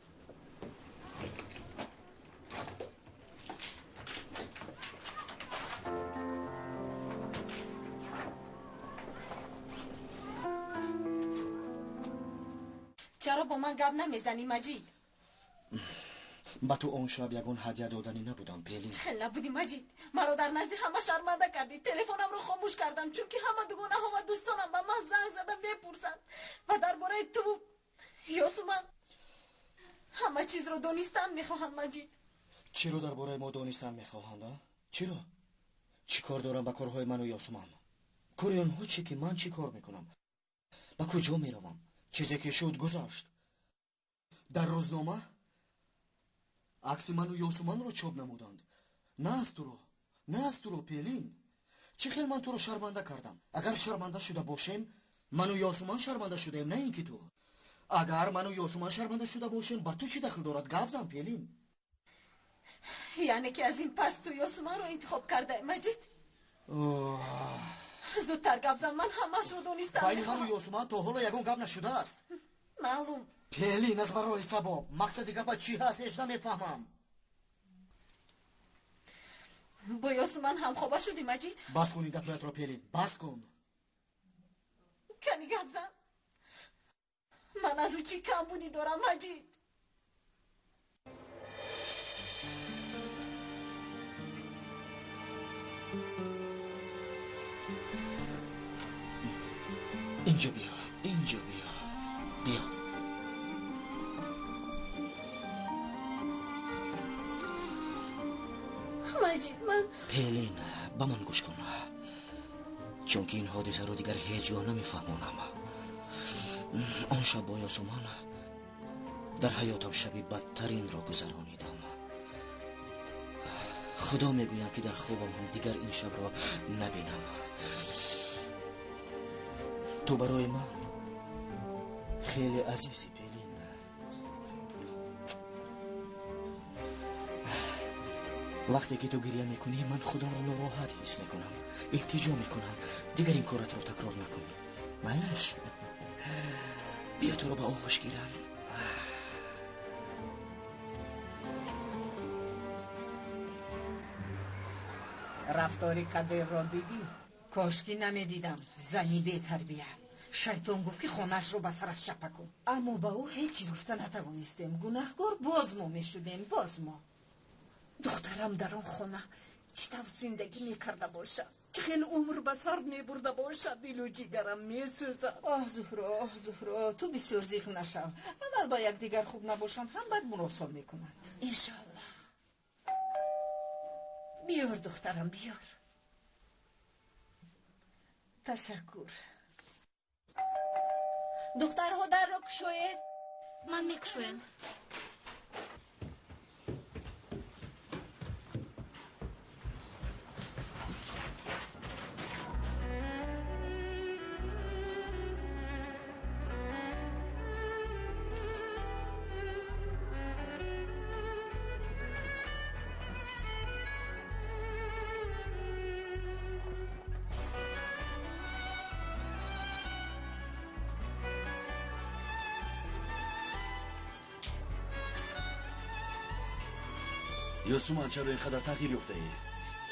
Чаро бо ман гап намезанӣ, Маҷид? Ба ту он шаб ягон ҳадя доданӣ набудам, Пелин. Чӣ хел набудӣ, Маҷид? Маро дар назди ҳама шарманда кардӣ. Телефонамро хомӯш кардам, чунки ҳама дугонаҳо ва дӯстонам ба ман занг зада мепурсанд ва дар бораи ту Ёсуман ҳама чизро донистан мехоҳанд, Маҷид. Чиро дар бораи мо донистан мехоҳанд, а? Чиро? Чӣ кор дорам ба корҳои ману Ёсуман? Кори онҳо чӣ ки ман чӣ кор мекунам? Ба куҷо меравам? Чизе ки шуд гузашт. Дар рӯзнома акси ману Ёсуманро чоп намуданд. На аз туро, на аз туро, Пелин. Чӣ хел ман туро шарманда кардам? Агар шарманда шуда бошем, ману Ёсуман шарманда шудаем, на ин ки ту. Агар ману Ёсуман шарманда шуда бошем, ба ту чӣ дахл дорад? Гап зан, Пелин. Яъне ки аз ин пас ту Ёсуманро интихоб кардаи, Маҷид? Зудтар гап зан, ман ҳамаашро донистам. Байни ману Ёсуман то ҳоло ягон гап нашудааст. Маълум. Пелин, аз барои сабоб. Мақсади гапат чӣ ҳаст, ҳеҷ намефаҳмам. Бо Ёсуман ҳамхоба шудӣ, Маҷид? Бас кун ин гапҳоятро, Пелин, бас кун. Кани гап зан. Ман аз ӯ чӣ камбудӣ дорам, Маҷид? Инҷо биё, инҷо биё, биё. Маҷид, ман Пелин, ба ман гӯш кун, чунки ин ҳодисаро дигар ҳеҷ гоҳ намефаҳмонам. Он шаб бо Ёсуман дар ҳаётам шаби бадтаринро гузаронидам. Худо мегӯям ки дар хобам ҳам дигар ин шабро набинам. Ту барои ман хеле азизӣ, Пелин. Вақте ки ту гиря мекунӣ, ман худамро нороҳат ҳис мекунам, илтиҷо мекунам. Дигар ин коратро такрор накун. Майлаш, биё туро ба оғӯш гирам. Рафтори Кадирро дидӣ? Кошки намедидам. Зани бетарбия. Шайтон гуфт ки хонаашро ба сараш чапа кун, аммо ба ӯ ҳеҷ чиз гуфта натавонистем. Гунаҳкор боз мо мешудем, боз мо. Духтарам дар он хона чӣ тавр зиндагӣ мекарда бошад, чӣ хел умр ба сар мебурда бошад, дилу ҷигарам месӯзад. Оҳ, Зуҳро, оҳ, Зуҳро, ту бисёр зиқ нашав. Аввал ба якдигар хуб набошанд, ҳам баъд муросон мекунанд. Иншоаллоҳ. Биёр, духтарам, биёр. Ташаккур. Духтарҳо, дарро кушоед. Ман мекушоям. Ёсуман, чаро ин қадар тағйир ёфтаӣ?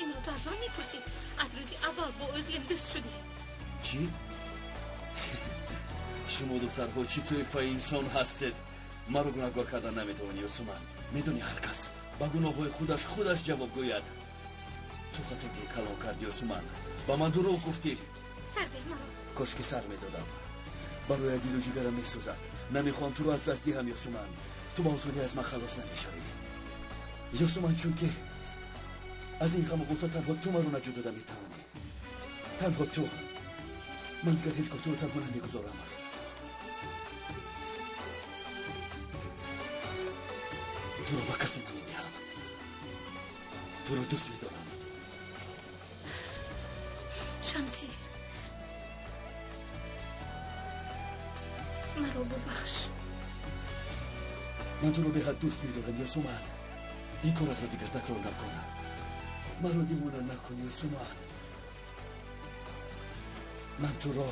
Инро ту аз ман мепурсӣ? Аз рӯзи аввал бо Ӯзлем дӯст шудӣ. Чӣ? Шумо духтарҳо чӣ тоифаи инсон ҳастед? Маро гунаҳкор кардан наметавонӣ, Ёсуман. Медонӣ, ҳар кас ба гуноҳҳои худаш худаш ҷавоб гӯяд. Ту хатогии калон кардӣ, Ёсуман. Ба ман дурӯғ гуфтӣ. Сардеҳ маро. Кош ки сар медодам. Барои дилу ҷигарам месӯзад. Намехоҳам туро аз даст диҳам, Ёсуман. Ту ба осонӣ аз ман халос намешавӣ, Ёсуман, чунки аз ин ғаму ғусса танҳо ту маро наҷот дода метавонӣ. Танҳо ту. Ман дигар ҳеҷ гоҳ туро танҳо намегузорам. Туро ба касе намедиҳам. Туро дӯст медорам. Шамсӣ, маро бубахш. Ман туро беҳад дӯст медорам, Ёсуман. Ин коратро дигар такрор накун. Маро дивона накун, Ёсуман. Ман туро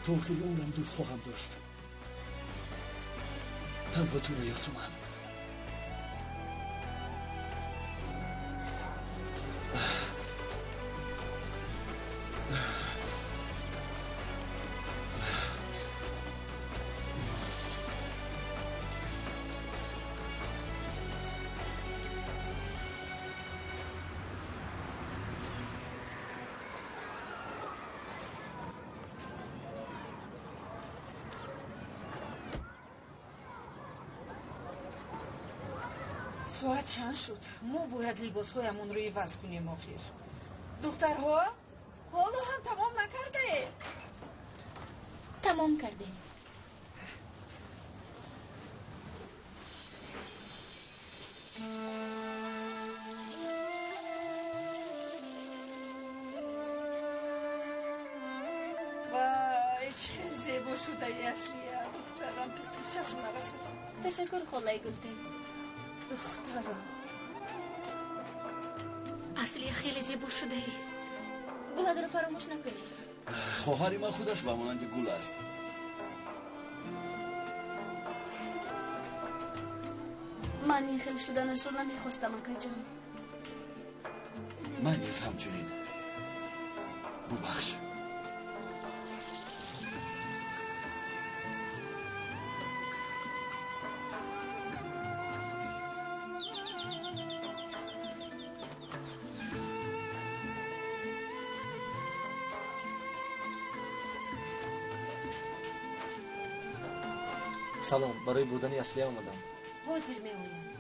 то охири умрам дӯст хоҳам дошт. Танҳо туро, Ёсуман. Соат чанд шуд? Мо бояд либосҳоямонро иваз кунем охир. Духтарҳо, ҳоло ҳам тамом накардаед? Тамом кардем. Вай, чӣ хел зебо шудаи, Аслия, духтарам, ту чашм нарасад. Ташаккур, холаи Гултен. Духтарам. Аслия, хеле зебо шудаӣ. Гулатро фаромӯш накунӣ. Хоҳари ман худаш ба монанди гул аст. Ман ин хел шуданашро намехостам, акаҷон. Ман низ ҳамчунин. Бубахш. Салом, барои бурдани Аслия омадам. Ҳозир меояд.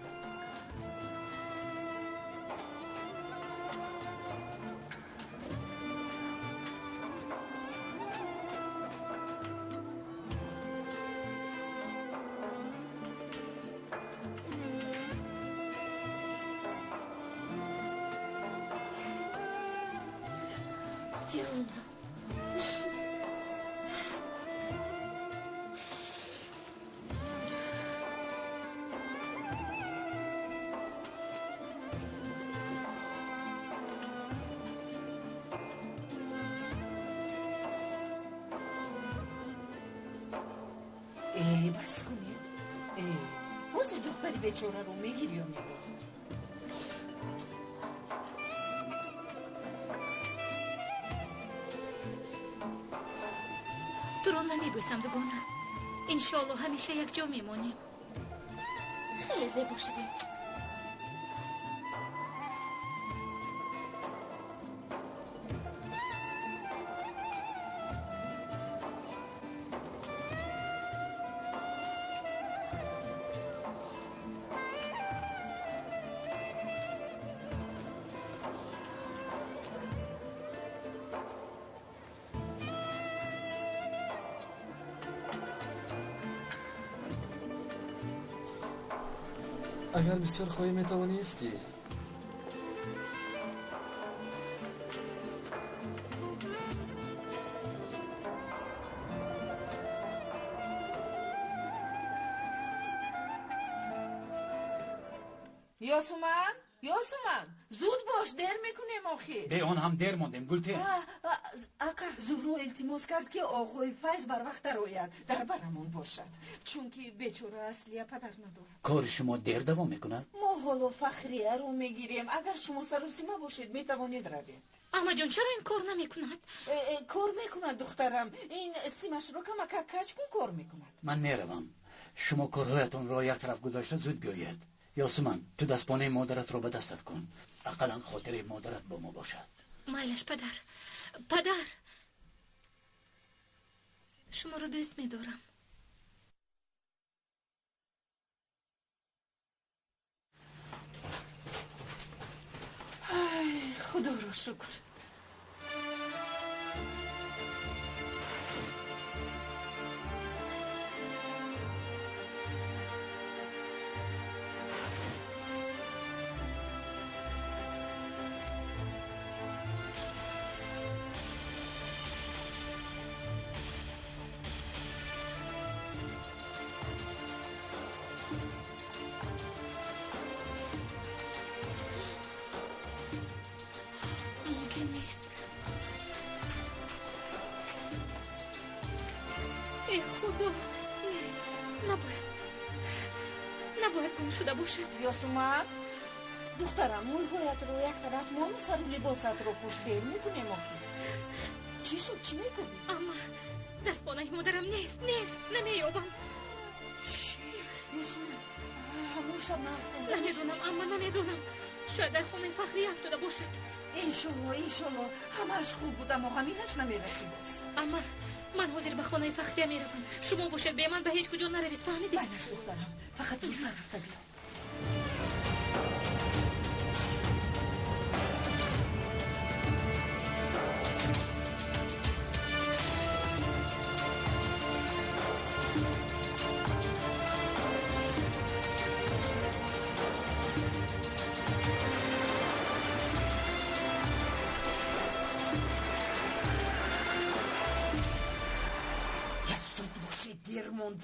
Ҷонам. Бас кунед. Ҳозир духтари бечораро мегирёнед охир. Туро намебӯсам, дугона. Иншоалло ҳамеша якҷо мемонем. Хеле зебо шудем. Агар бисёр хоҳӣ, метавонӣ истӣ. Ёсуман, Ёсуман, зуд бош, дер мекунем охир. Бе он ҳам дер мондем, Гултен. Ака, Зуҳро илтимос кард, ки оғои Файз барвақт дарояд, дар барамон бошад, чунки бечора Аслия падар надорад. Кори шумо дер давом мекунад? Мо ҳоло Фахрияро мегирем. Агар шумо саросима бошед, метавонед равед. Амаҷон, чаро ин кор намекунад? Кор мекунад, духтарам. Ин симашро камака каҷ кун, кор мекунад. Ман меравам. Шумо корҳоятонро як тараф гузошта зуд биёед. Ёсуман, ту дастпонаи модаратро ба дастат кун. Ақаллан хотираи модарат бо мо бошад. Майлаш, падар. Падар, шуморо дӯст медорам. Ай, худоро шукр. Шуда бошад. Ёсуман, духтарам, мӯйҳоятро як тараф мону сару либосатро пӯш, дер мекунем охир. Чӣ шуд, чӣ мекунӣ? Амма дастпонаи модарам нест, нест, намеёбам. Чӣ? Ёсуман, ҳамон шаб наафтода? Намедонам, амма, намедонам. Шояд дар хонаи Фахрия афтода бошад. Иншолло, иншолло, ҳамааш хуб буд, аммо ҳаминаш намерасӣ боз. Амма, ман ҳозир ба хонаи Фахрия меравам. Шумо бошед, бе ман ба ҳеҷ куҷо наравед, фаҳмидед? Майлаш, духтарам, фақат зудтар рафта биё.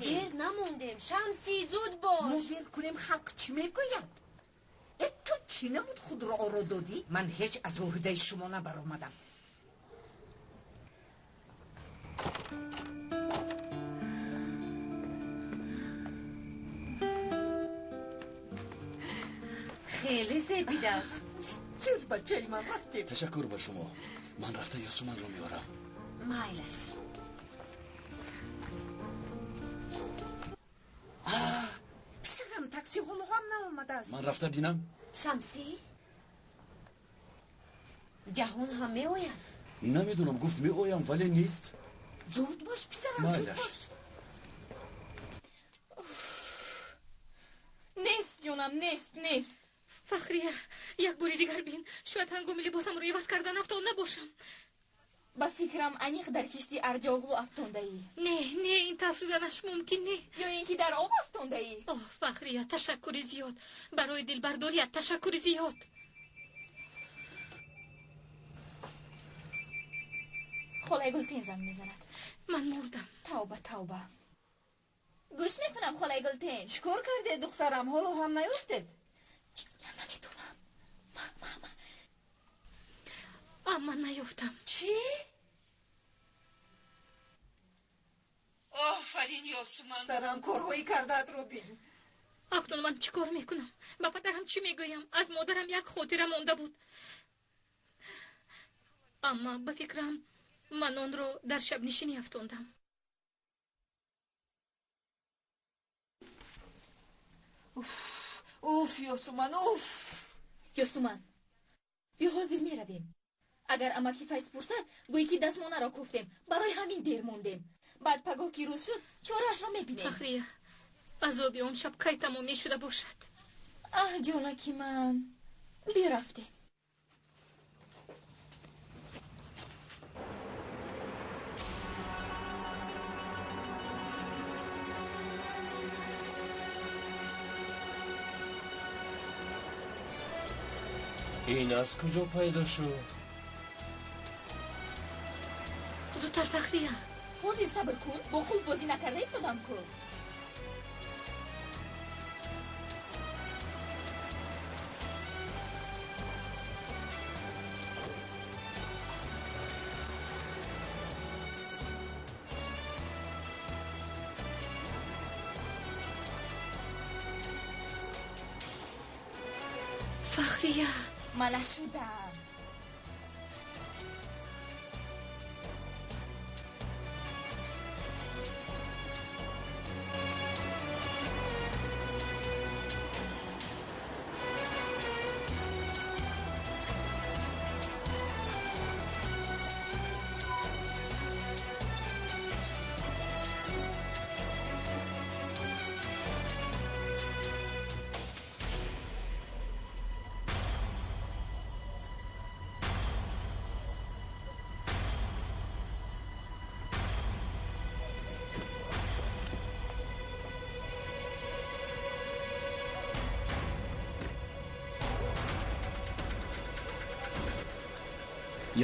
Дер намондем. Шамсӣ, зуд бош. Мо дер кунем, халқ чӣ мегӯяд? Э, ту чӣ намуд худро оро додӣ? Ман ҳеҷ аз ӯҳдаи шумо набаромадам. Хеле зебидааст. Чил бачаи ман, рафтем. Ташаккур ба шумо. Ман рафта Ёсуманро меорам. Майлаш. Писарам, такси ҳоло ҳам наомадааст. Ман рафта бинам. Шамсӣ, ҷаҳон ҳам меояд? Намедонам, гуфт меоям, вале нест. Зуд бош, писарам, зуд бош. Нест, ҷонам, нест, нест. Фахрия, як бори дигар бин. Шояд ҳангоми либосамро иваз кардан афтон набошам. Ба фикрам, аниқ дар кишти Арҷоғлу афтондаӣ. Не, не, ин тавр шуданаш мумкин не. Ё ин ки дар об афтондаӣ. Оҳ, Фахрия, ташаккури зиёд. Барои дилбардорият ташаккури зиёд. Холаи Гултен занг мезанад. Ман мурдам. Тавба, тавба. Гӯш мекунам, холаи Гултен. Чӣ кор кардед, духтарам? Ҳоло ҳам наёфтед? Намедонам. Амма наёфтам. Чӣ? Офарин, Ёсуман, дарам корҳои кардаатро бин. Акнун ман чӣ кор мекунам? Ба падарам чӣ мегӯям? Аз модарам як хотира монда буд. Амма ба фикрам, ман онро дар шабнишинӣ афтондам. Уф, Ёсуман, уф! Ёсуман, биё ҳозир меравем. Агар амаки Файз пурсад, гӯӣ ки дастмонаро кофтем, барои ҳамин дер мондем. Баъд пагоҳ ки рӯз шуд, чораашро мебинем. Фахрия, азоби он шаб кай тамом мешуда бошад? Аҳ, ҷонаки ман, биё рафтем. Ин аз куҷо пайдо шуд? Зудтар, Фахрия. Ҳозир сабр кун, бо қулф бозӣ накарда истодам ку. Суфия. Мана шудам.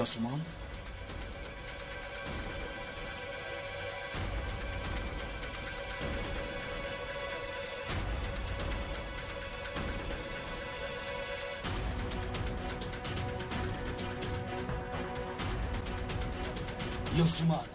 Ёсумон? Ёсуман!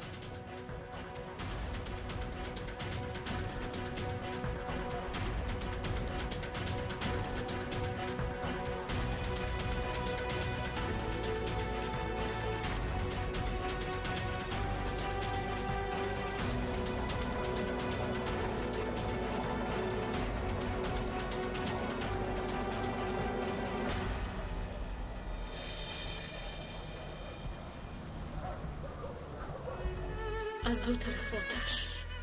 Аз ду тараф оташ,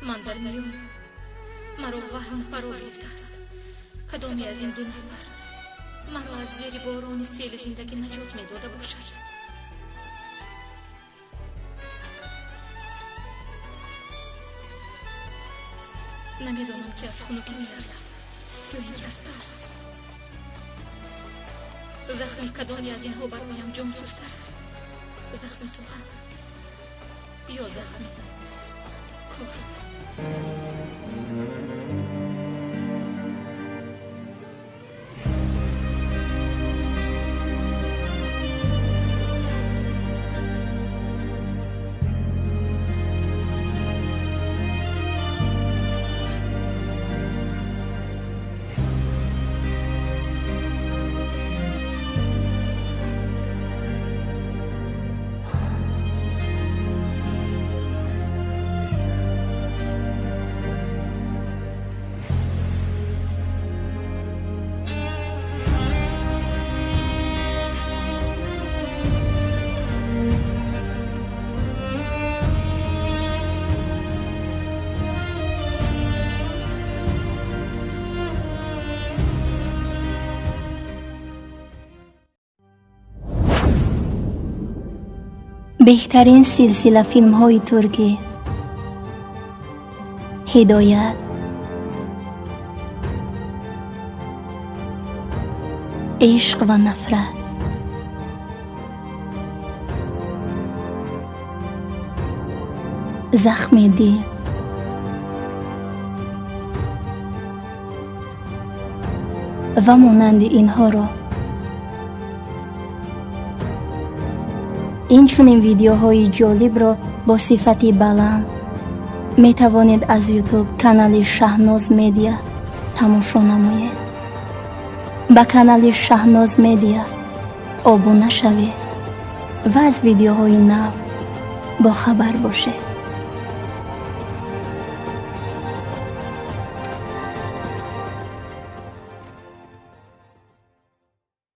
ман дар миён. Маро ваҳм фаро гирифтааст. Кадоме аз ин ду нафар маро аз зери борони сели зиндагӣ наҷот медода бошад? Намедонам, ки аз хунукӣ меларзад ё ин ки аз тарс. Захми кадоме аз инҳо бароям ҷонсӯзтар аст? Захми сухан ё захми корд? Беҳтарин силсила филмҳои туркӣ. Ҳидоят, ишқ ва нафрат, захми дил, ва монанди инҳоро. Инчунин видеоҳои ҷолибро бо сифати баланд метавонед аз Ютуб канали Шаҳноз Медиа тамошо намоед. Ба канали Шаҳноз Медиа обуна шавед ва аз видеоҳои нав бохабар бошед.